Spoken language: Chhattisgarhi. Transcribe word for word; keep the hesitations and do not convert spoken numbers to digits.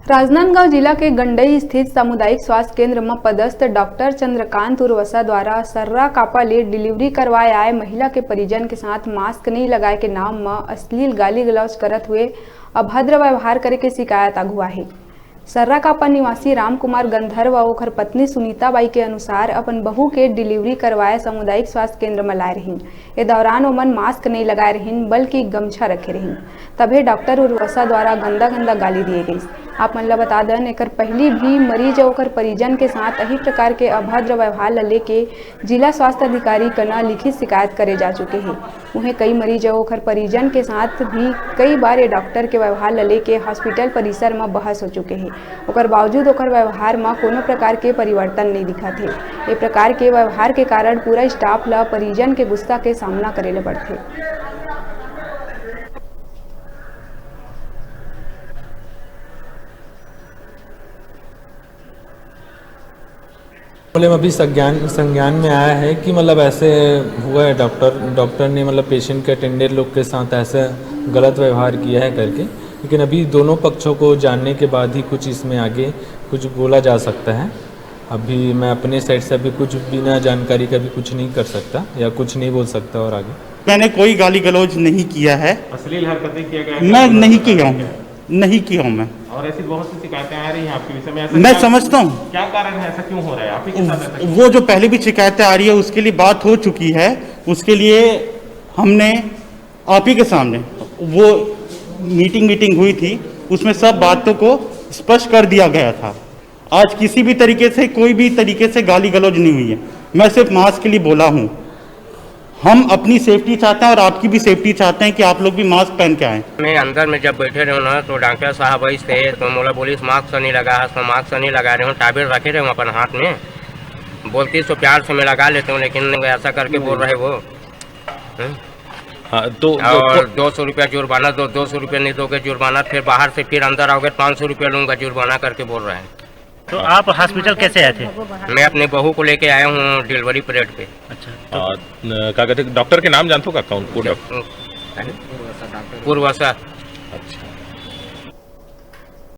राजनांदगांव जिला के गंडई स्थित सामुदायिक स्वास्थ्य केंद्र म पदस्थ डॉक्टर चंद्रकांत उर्वसा द्वारा सर्रा कापा ले डिलीवरी करवाए आए महिला के परिजन के साथ मास्क नइ लगाए के नाम म अश्लील गाली गलौज करत हुए अभद्र व्यवहार करे के शिकायत आगू आहे। सर्रा कापा निवासी रामकुमार गंधर्व अउ ओखर पत्नी सुनीता बाई के अनुसार अपन बहू के डिलीवरी करवाए सामुदायिक स्वास्थ्य केंद्र म लाए रहिन। ए दौरान ओमन मास्क नइ लगाए रहिन, बल्कि गमछा रखे रहिन। तभे डॉक्टर उर्वसा द्वारा गंदा गंदा गाली दिए गइस। आप मन ल बता दन, एकर पहिली भी मरीज अउ ओकर परिजन के साथ अही प्रकार के अभद्र व्यवहार ल लेके जिला स्वास्थ्य अधिकारी कना लिखित शिकायत करे जा चुके हे। उहें कई मरीज अउ ओखर परिजन के साथ भी कई बार ये डॉक्टर के व्यवहार ल लेके हॉस्पिटल परिसर म बहस हो चुके हे। ओकर बावजूद ओकर व्यवहार म कोनो प्रकार के परिवर्तन नइ दिखत हे। ए प्रकार के व्यवहार के कारण पूरा स्टाफ ल परिजन के गुस्सा के सामना करे ल पड़थे। बोले, अभी संज्ञान, संज्ञान में आया है कि मतलब ऐसे हुआ है, डॉक्टर, डॉक्टर ने मतलब पेशेंट के अटेंडेंट लोग के साथ ऐसे गलत व्यवहार किया है करके। लेकिन अभी दोनों पक्षों को जानने के बाद ही कुछ इसमें आगे कुछ बोला जा सकता है। अभी मैं अपने साइड से अभी कुछ बिना जानकारी का भी कुछ नहीं कर सकता या कुछ नहीं बोल सकता और आगे। मैंने कोई गाली गलौज नहीं किया है। अश्लील हरकतें किया गया है? मैं नहीं किया हूँ, नहीं किया हूँ मैं। और ऐसी बहुत सी शिकायतें आ रही हैं आपके विषय में, ऐसा मैं क्या, समझता हूँ। क्या कारण है, ऐसा क्यों हो रहा है, आप ही के साथ ऐसा क्यों? वो जो पहले भी शिकायतें आ रही है, उसके लिए बात हो चुकी है, उसके लिए हमने आप ही के सामने वो मीटिंग, मीटिंग हुई थी, उसमें सब बातों को स्पष्ट कर दिया गया था। आज किसी भी तरीके से, कोई भी तरीके से गाली गलौज नहीं हुई है। मैं सिर्फ मास्क के लिए बोला हूँ। हम अपनी सेफ्टी चाहते हैं और आपकी भी सेफ्टी चाहते हैं कि आप लोग भी मास्क पहन के आएं। मैं अंदर में जब बैठे रहे ना, तो डॉक्टर साहब ऐसे थे, तो मोला बोलिस, "मास्क नहीं लगा है, तो मास्क नहीं लगा रहे हो, टावेल रखे रहे हो अपन हाथ में।" बोलती तो प्यार से मैं लगा लेता हूँ, लेकिन ऐसा करके बोल रहे वो। हम्म? हाँ, तो और दो सौ रुपया जुर्माना दो, दो सौ रुपया नहीं दोगे जुर्माना, फिर बाहर से फिर अंदर आओगे, पाँच सौ रुपया लूंगा जुर्माना करके बोल रहे हैं। तो आप हॉस्पिटल कैसे आए थे? मैं अपने बहू को लेके आया हूँ डिलीवरी पीरियड पे। अच्छा। आ, न-, क्या कहते हैं, डॉक्टर के नाम जानते हो का, कौन, कौन डॉक्टर? पूर्वसा। अच्छा।